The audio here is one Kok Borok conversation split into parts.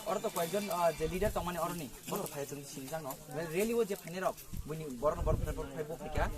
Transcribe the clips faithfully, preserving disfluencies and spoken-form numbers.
Oro to koyekjon, ah, je leader tongmani oroni, borok to phai chwng sini jang no. Rally o je phainai rok, buini borok no borok phai, borok phai bo phai kha.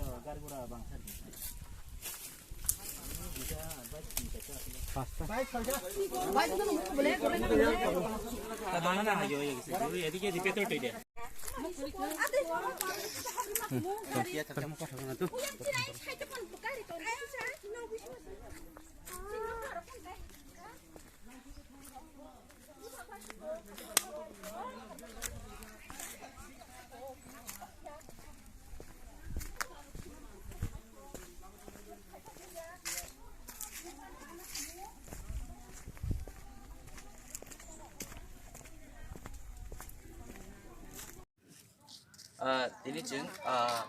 Ah, tini chwng, ah,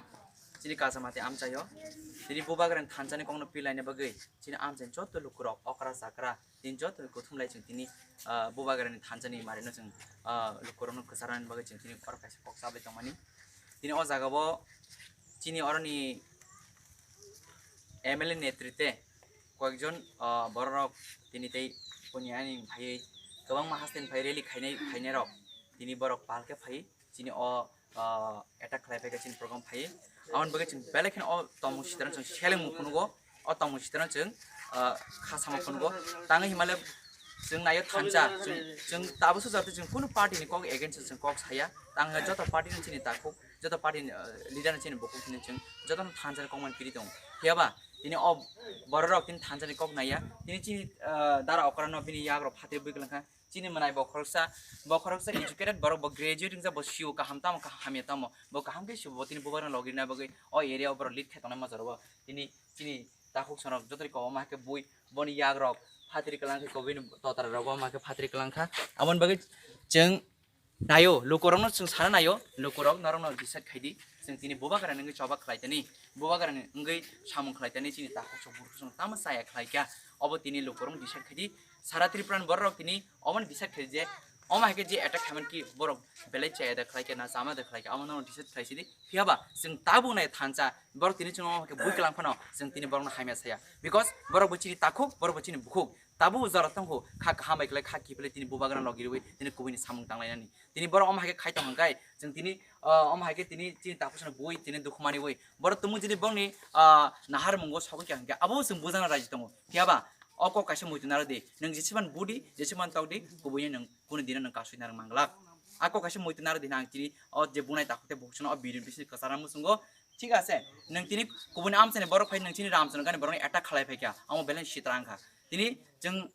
chini kasamati amchaio. Tini Bubagrani thansani kokno pilaina bagwi chini amchaini joto lukurok okra chakra tini joto kuthumlai chwng tini, ah, Bubagrani thansani marino chwng, ah, lukurokno kwcharnani bagwi chwng tini oro kaisa kok chabai tongmani. Tini o jagao chini oroni M L A netrite koyekjon, ah, bororok tini tei koni ani phaiwi kwbangma hasteni phai rally khainai, khainairok tini borok pal khe phai chini o, ah, attack khlai phaikha chini program phai. Aboni bagwi chwng belai kheno o tongmung sitwrang chwng selengmung phunugo, o tongmung sitwrang chwng, ah, kha samung phunugo. Tangwi hinmale chwng naio thansa, chwng, chwng tabuk sujak tei chwng kunu party ni kok against o chwng kok saya. Tangwi joto party ni chini takhuk, joto party ni, ah, leader ni chini bukhuk chini chwng jotono thansa ni kokmani piri tongo. Phiyaba tini o bororok tini thansa ni kok naiya, tini chini, ah, dara okra no bini yak rok phatri bui kwlangkha. Chini mwnai bo khoroksa, bo khoroksa educated borok, bo graduate wngjak, bo C E O kaham tamo, kaham hamya tamo, bo kaham khe C E O, bo tini bubagrani logi rwna bagwi o area o borok lead khe tongnai ma jorao. Tini chini takhuk sonok joto ri kobo ma khe bui, boni yak rok phatri kwlang khe, kobini totra rok ma khe phatri kwlang kha. Aboni bagwi chwng naio, lukurokno chwng sana naio, lukurok norokno decide khai di, chwng tini bubagrani wngwi choba khlai tani, bubagrani wngwi samung khlai tani, chini takhuk sok bukhuk sok tamo chaya khlai kha, obo tini lukurok decide khai di. Sara Tripura ni borok rok tini omo ni decide khai je, omo hai khe je attack khaimani ki borok belai chaya da khlai kha na chama da khlai kha, amo no decide khai sidi. Phiyaba chwng tabuk nai thansa borok tini chwng omo hai khe bui kwlang phano chwng tini borok no hamya saya, because borok bo chini takhuk, borok bo chini bukhuk, tabuk jora tongkho kha kaham bai khlai kha kiphilai tini bubagrani logi rwi tini kubui ni samung tanglainani. Tini borok omo hai khe khai tong hwnkhe chwng tini, ah, omo hai khe tini chini takhuk sano bui tini dukhu mani ui borok tumung chini borokni, ah, nahar mungo sogwi kha hwnkhe abo chwng bujana raji tongo. Phiyaba o kok kaisa muitu naro di, nwng jeseban budi, jeseban tokdi, kubuino nwng kunu dino nwng kasui narwk manglak. A kok kaisa muitu naro di, nang chini o je bunai takhuk tei bukhuk sano o bidin bisini kwchara muchungo. Thik ase, nwng tini kubuni amchaini borok phai nwng chini Ramchandra gani borokni attack khlai phai kha, amo belai sitra wngkha. Tini chwng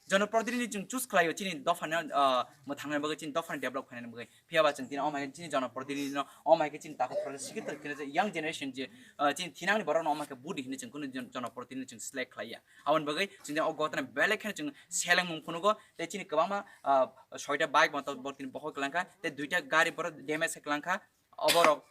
jonoprotinidhi chwng choose khlaio chini dophani, ah, mwthangna bagwi, chini dophani develop khainani bagwi. Phiyaba chwng tini omo hai khe chini jonoprotinidhi no, omo hai khe chini takhuk project sikhe tongkhe young generation je, ah, chini thinangni borok no omo hai khe budi hinwi chwng kunu jon-, jonoprotinidhi chwng select khlaiya. Aboni bagwi chwng o gotana belai kheno chwng selengmung phunugo tei chini kwbangma, ah, soita bike bo tini bohoi kwlangkha tei duita gari borok damage khe kwlangkha. Oborok